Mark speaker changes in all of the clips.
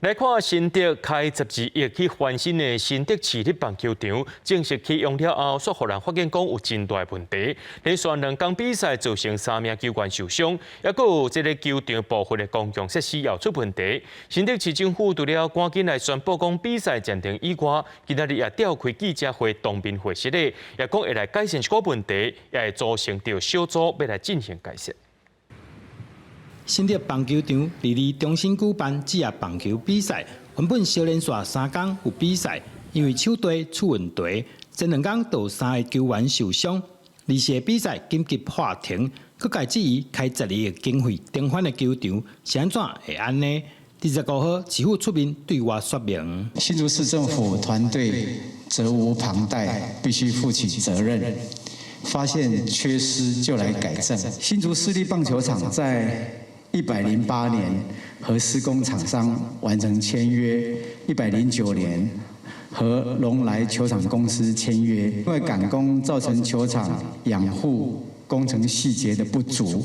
Speaker 1: 來看新竹開12億去翻新的新竹市立棒球場，正式啟用了後，煞予人發現講有真大問題。連續兩工比賽造成三名球員受傷，抑閣有這个球場部分的公共設施也出問題。新竹市政府除了趕緊來宣布講比賽暫停以外，今仔日也召開記者會當面回釋咧，也講會來改善這個問題，也會組成著小組欲來進行改善。
Speaker 2: 新竹棒球場佇咧中心舉辦職業棒球比賽，原本小連續三工有比賽，因為場地出問題，前兩工就有三个球員受傷，二四比賽緊急喊停，各界質疑開12億經費重翻的球場是按怎會按呢？25號市府出面對外說明，
Speaker 3: 新竹市政府團隊責無旁貸，必須負起責任，發現缺失就來改正。新竹市立棒球場在108年和施工廠商完成簽約，109年和龍來球場公司簽約，因為趕工造成球場養護工程細節的不足，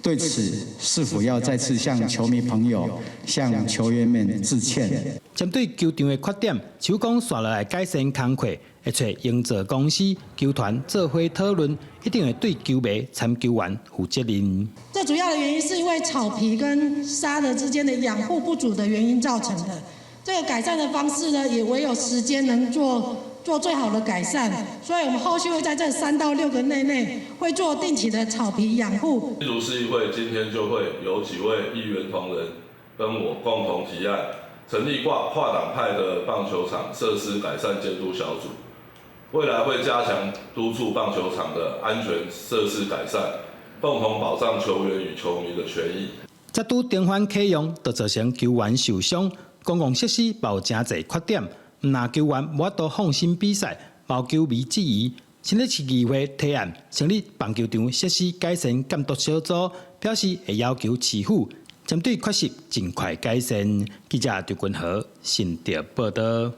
Speaker 3: 對此是否要再次向球迷朋友、向球員們致歉？
Speaker 2: 針對球場的缺點，市府講紲落來改善工課，會揣營造公司、球團做伙討論，一定會對球迷、參球員負責任。
Speaker 4: 最主要的原因是因為草皮跟沙的之間的養護不足的原因造成的。這個改善的方式呢，也唯有時間能做最好的改善。所以我們後續會在這3到6個月內，會做定期的草皮養護。
Speaker 5: 新竹市議會今天就會有幾位議員同仁跟我共同提案，成立跨黨派的棒球場設施改善監督小組，未來會加強督促棒球場的安全設施改善，共同保障球員與球迷的權益。
Speaker 2: 才拄重返啟用，就造成球員受傷，公共設施嘛有誠濟缺點，毋但球員無法度放心比賽，嘛有球迷質疑。新竹市議會提案成立棒球場設施改善監督小組，表示會要求市府針對缺失盡快改善。記者張君豪新竹報道。